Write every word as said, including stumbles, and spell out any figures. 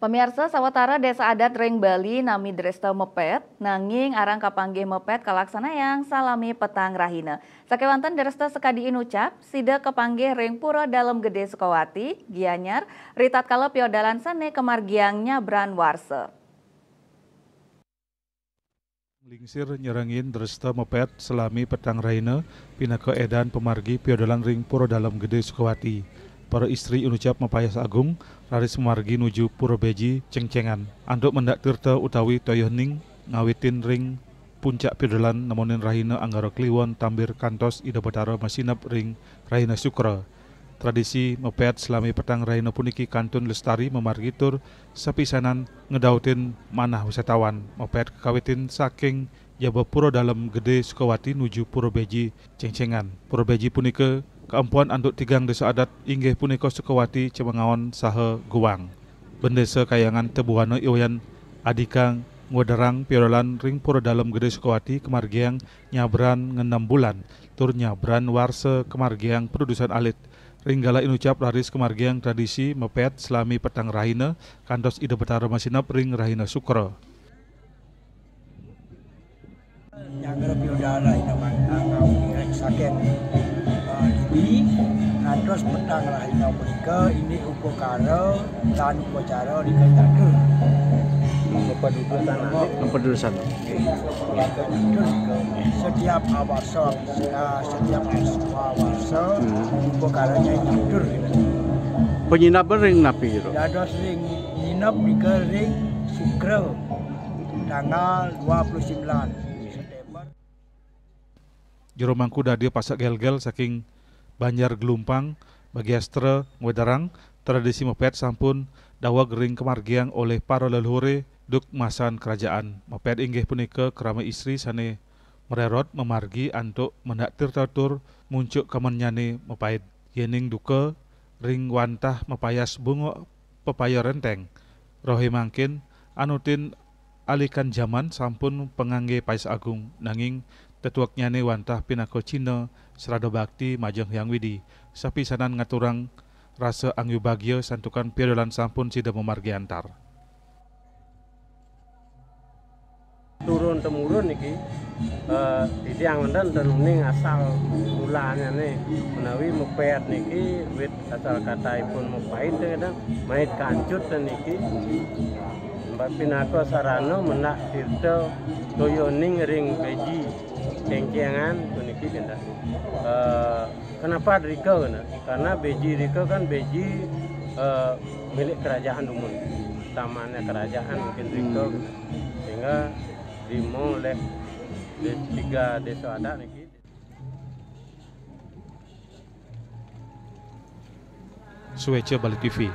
Pamiarsa, sawatara désa adat ring Bali nami dresta mepet, nanging arang kapanggih mepet kalaksanayang salami petang rahina. Sakéwanten dresta sakadi inucap, sida kapanggih ring Pura Dalem Gedé Sukawati, Gianyar, ritatkala piodalan sané kamargiang nyabran warsa. Nglingsir nyerengin dresta mepet salami petang rahina pinaka édan pamargi piodalan ring Pura Dalem Gedé Sukawati. Para istri inucap mapayas agung raris mamargi nuju Pura Béji Cengcengan. Antuk mendak tirta utawi toya ning ngawitin ring puncak piodalan nemonin rahina Anggara Kliwon Tambir kantos Ida Batara masineb ring rahina Sukra. Tradisi mepet salami petang rahina puniki kantun lestari mamargi tur sapisanan ngedautin manah wisatawan. Mepet kakawitin saking jaba Pura Dalem Gedé Sukawati nuju Pura Béji Cengcengan. Pura Béji punika kaempuan antuk tigang désa adat, inggih punika Sukawati, Cemengaon, saha Guwang. Bendésa Kahyangan Tebuana Iwayan Adika ngwederang piodalan ring Pura Dalem Gedé Sukawati kamargiang nyabran ngenem bulan, tur nyabran warsa kamargiang padudusan alit. Ring galah inucap raris kamargiang tradisi mepet salami petang rahina, kantos Ida Batara masineb ring rahina Sukra. Nyanggra piodalan rahina mangkang saking, eh, dini, kantos petang rahina punika indik upakara lan upacara nika catur. Apa duduk tanah? Apa duduk sana? Nika catur nika. Setiap awasa, eh, setiap awasa, hmm, upakaranya catur. Penyinap ring napi, Jero? Dados ring nyinep nika ring Sukra, tanggal dua puluh sembilan September. Jero Mangku Dadia Pasak Gelgel saking Banjar Gelumpang, Bagiastra, ngwederang, tradisi mepet sampun daweg ring kamargiang olih para leluhure duk masan kerajaan. Mepet inggih punika krama istri sané marerot mamargi antuk mendak tirta tur muncuk kamennyane mapaid. Yening duka ring wantah mapayas bunga pepaya renteng, rohe mangkin anutin alikan jaman sampun pangangge payas agung, nanging tetueknyane wantah pinaka cihna srada bakti majeng Hyang Widi, sapisanan ngaturang rasa angyu bagia santukan piodalan sampun sida mamargi antar. Turun temurun niki, eh, titiang wenten ten uning asal mulanyane menawi mepet niki wit asal kataipun mapaid ten kadang maid kancut ten niki. Mbak pinaka sarana mendak tirta toya ning ring beji cengcengan puniki kenten. Eh, kenapa drika kenten? Karena beji drika kan beji, eh, milik kerajaan dumun. Tamannya kerajaan mungkin drika. Hmm. Sehingga dimo oleh de-, tiga desa adat niki. Sueca Bali T V.